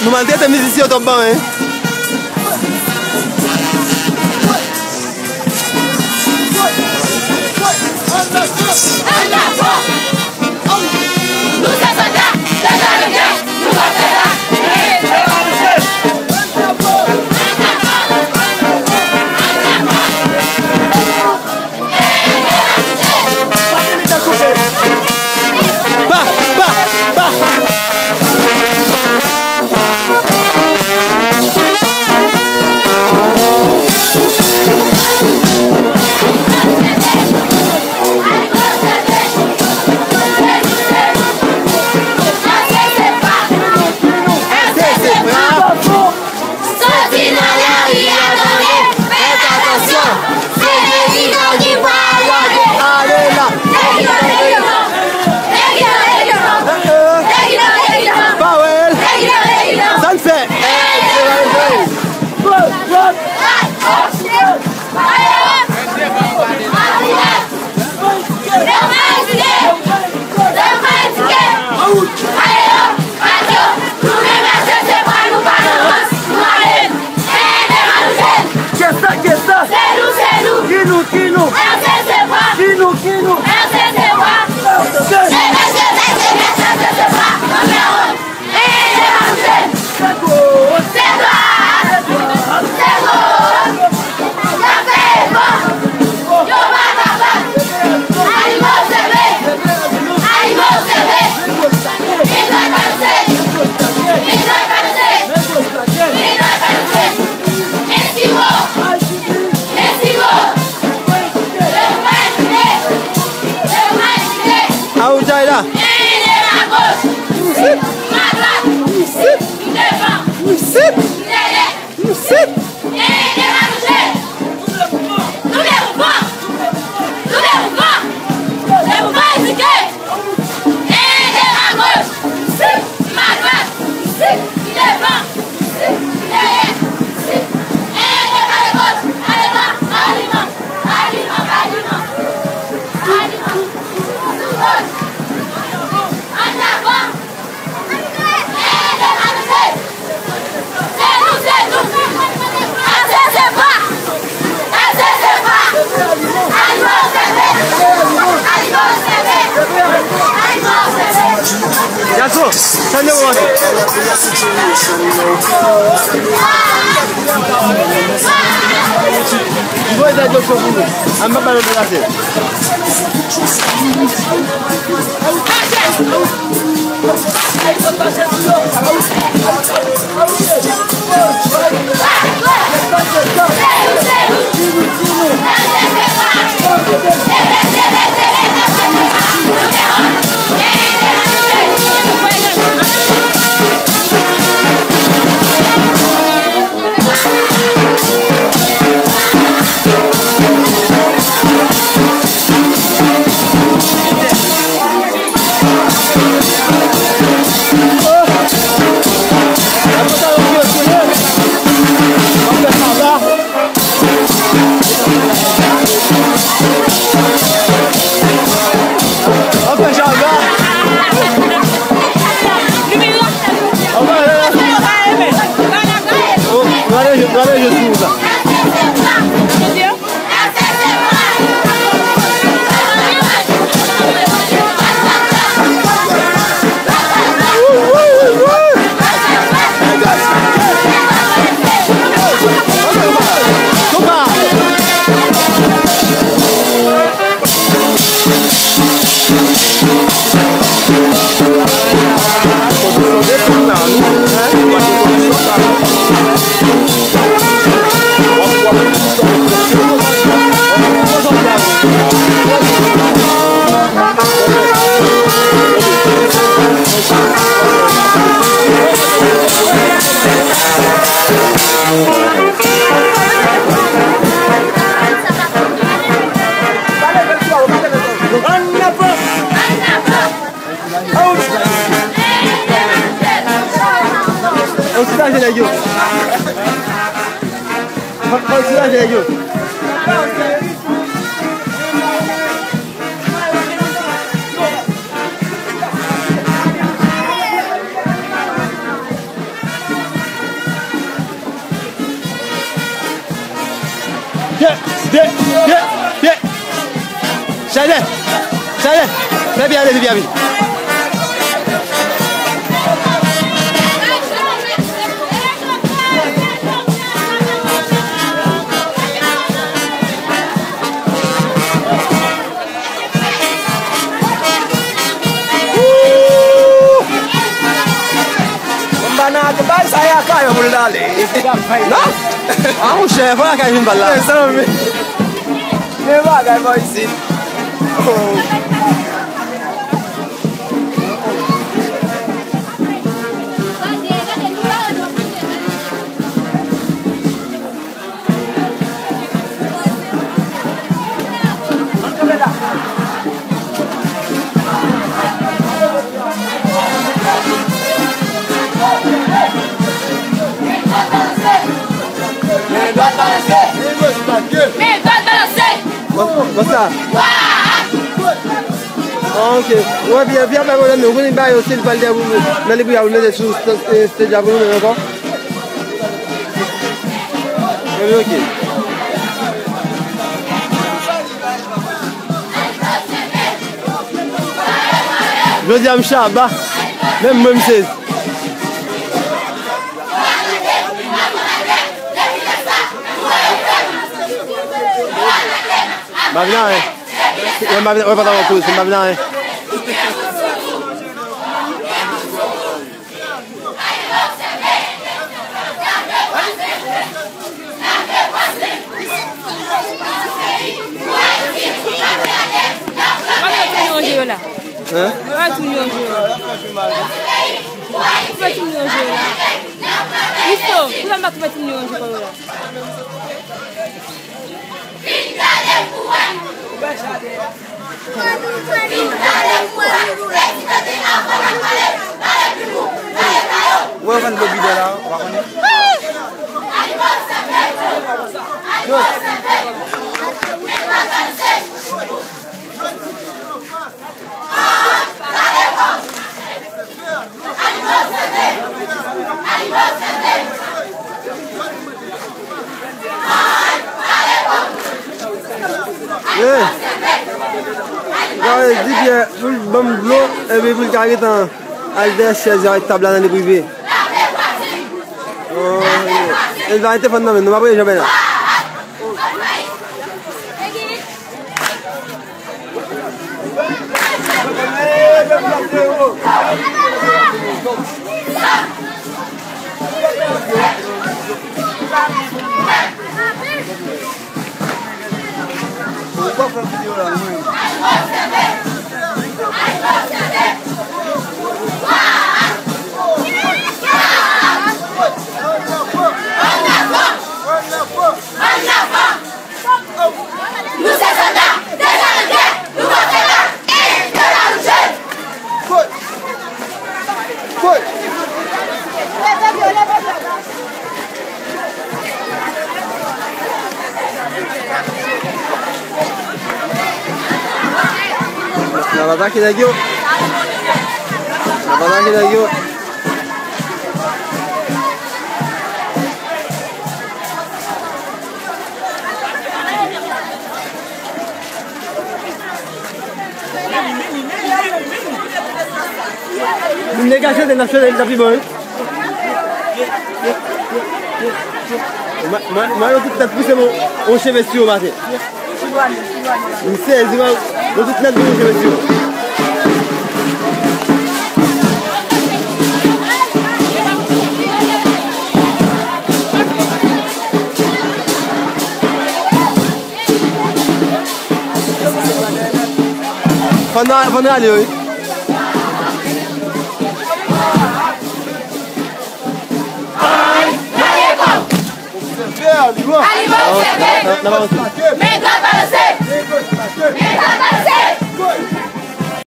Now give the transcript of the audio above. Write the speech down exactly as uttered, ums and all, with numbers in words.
Nou maltrete mizisyen yo twòp ban, wi. Ba, ba, ba. Soti nan lari a, tande, fè atansyon. Se Deliran ki pral lage. Ale la. Deliran, Deliran. Deliran, Deliran. Deliran, Deliran. Pawèl. Deliran, Deliran. Sa n fè? Deliran, Deliran. Kisa, kisa? Ki nou, ki nou? Ki nou, ki nou? Aou Jayla. Isit. Isit. Isit. Isit. Gason, sa n yo wè? Voye sa yo pou nou. An pa ba yo deplase. Anfè, Java. Anfè, Java. Oh, gade, gade, Jezi la. Ann avan! Ann avan! Ann soulaje nèg yo. Ann soulaje nèg yo. Pye, pye. Chaje, chaje. Fè pye ale, fè pye ale. Ooh! Mwen pa nan ate bay sa, e Akayè pou l t ale. Non? A, monchè, fò Akayè vin pale la. Mezanmi. Men bagay bò isit. Oh. Men dwat balanse! Men dwat balanse! What's up? Ah, ok. Wè, Pierre, Pierre, pa pwoblèm, nou konnen ba yo, si l pral dèyè pou nou. Nan li pou y ap mete sou st-, eh, stage la pou nou menm ankò. Epi, ok. Jodi a, m chaba. Menm mwen, m sezi. M pa vin anyen. Mwen, m pa vin, mwen pa t ap koze, m pa vin anyen. Wè tout moun yo la. Hein? Wè tout moun yo la. Koupe tout moun yo la. Iso, koupe m pa koupe tout moun yo la. Ou wè yo konn bò bidon la, ou pa konnen? Hey! Gade, di Pyè pou l ban m dlo, epi pou l ka gentan al dèyè chèz yo ak tab la nan li prive. Oh, yeah. El va rete fann nan men nou, m ap rele Janbèna. Nou se sòlda, dezarme, nou pa fè la, e de la rouje. Koy! Koy! N ap atake nèg yo. N ap atake nèg yo. Moun nèg a chante, n ap chante, n ap pi bon, wi. Mwen, mwen, mwen, yo tout tèt pouse, bon, on cheve sou yo maten. M sezi, mwen, yo tout nèt vin on cheve sou yo. Fò n, fò n rale yo, wi. Obsève, Aliman. Aliman, obsève. N ap avanse. Men dwat balanse. Men dwat balanse.